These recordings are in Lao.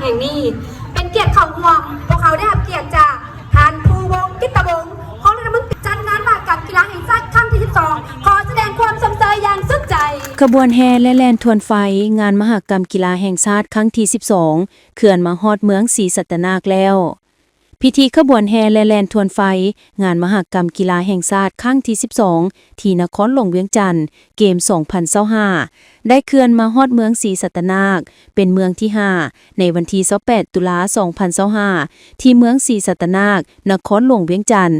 ແຫ່ງນີ້ ເປັນກຽດເຂົ້າຮ່ວມ ພວກເຮົາໄດ້ຮັບກຽດຈາກທ່ານ ພູວົງ ກິດຕະວົງ ຮອງລັດຖະມົນຕີ ຈັດງານມະຫະກຳກິລາແຫ່ງຊາດຄັ້ງທີສິບສອງ ຂໍສະແດງຄວາມຊົມເຊີຍຢ່າງສຸດໃຈ. ຂະບວນແຫ່ ແລະ ແລ່ນທວນໄຟ ງານມະຫະກຳກິລາແຫ່ງຊາດຄັ້ງທີສິບສອງ ເຄື່ອນມາຮອດເມືອງສີສັດຕະນາກແລ້ວ. ພິທີຂະບວນແຫ່ ແລະ ແລ່ນທວນໄຟ ງານມະຫະກຳກິລາແຫ່ງຊາດຄັ້ງທີສິບສອງ ທີ່ນະຄອນຫຼວງວຽງຈັນ ເກມສອງພັນຊາວຫ້າ ໄດ້ເຄື່ອນມາຮອດເມືອງສີສັດຕະນາກ ເປັນເມືອງທີຫ້າ ໃນວັນທີຊາວແປດ ຕຸລາ ສອງພັນຊາວຫ້າ ທີ່ເມືອງສີສັດຕະນາກ ນະຄອນຫຼວງວຽງຈັນ.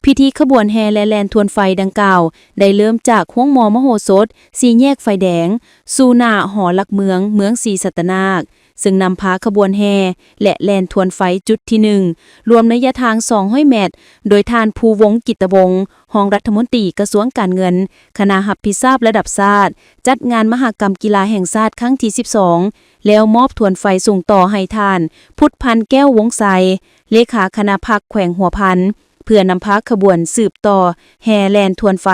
ພິທີຂະບວນແຫ່ ແລະ ແລ່ນທວນໄຟດັ່ງກ່າວ ໄດ້ເລີ່ມຈາກໂຮງໝໍມະໂຫສົດ ສີ່ແຍກໄຟແດງ ສູ່ໜ້າຫໍຫຼັກເມືອງ ເມືອງສີສັດຕະນາກ ເຊິ່ງນຳພາຂະບວນແຫ່ ແລະ ແລ່ນທວນໄຟຈຸດທີໜຶ່ງ ລວມໄລຍະທາງສອງຮ້ອຍແມັດ ໂດຍທ່ານ ພູວົງ ກິດຕະວົງ ຮອງລັດຖະມົນຕີກະຊວງການເງິນ, ຄະນະຮັບຜິດຊອບລະດັບຊາດ ຈັດງານມະຫະກຳກິລາແຫ່ງຊາດຄັ້ງທີສິບສອງ ແລ້ວມອບທວນໄຟສົ່ງຕໍ່ໃຫ້ທ່ານ ພຸດພັນ ແກ້ວວົງໄຊ ເລຂາຄະນະພັກແຂວງຫົວພັນ ເພື່ອນຳພາຂະບວນສືບຕໍ່ແຫ່ແລ່ນທວນໄຟ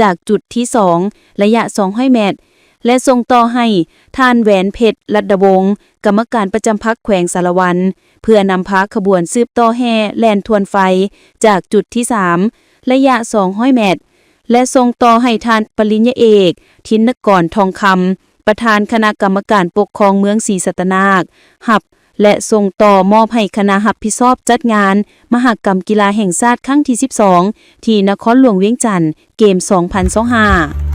ຈາກຈຸດທີສອງ ໄລຍະສອງຮ້ອຍແມັດ ແລະ ສົ່ງຕໍ່ໃຫ້ທ່ານ ແຫວນເພັດ ລັດດະວົງ ກຳມະການປະຈຳພັກແຂວງສາລະວັນ ເພື່ອນຳພາຂະບວນສືບຕໍ່ແຫ່ແລ່ນທວນໄຟ ຈາກຈຸດທີສາມ ໄລຍະສອງຮ້ອຍແມັດ ແລະ ສົ່ງຕໍ່ໃຫ້ທ່ານປະລິນຍາເອກ ທິນນະກອນ ທອງຄຳ ປະທານຄະນະກຳມະການປົກຄອງເມືອງສີສັດຕະນາກ ຮັບ ແລະ ສົ່ງຕໍ່ມອບໃຫ້ຄະນະຮັບຜິດຊອບຈັດງານມະຫະກຳກິລາແຫ່ງຊາດຄັ້ງທີສິບສອງ ທີ່ນະຄອນຫຼວງວຽງຈັນ ເກມສອງພັນຊາວຫ້າ.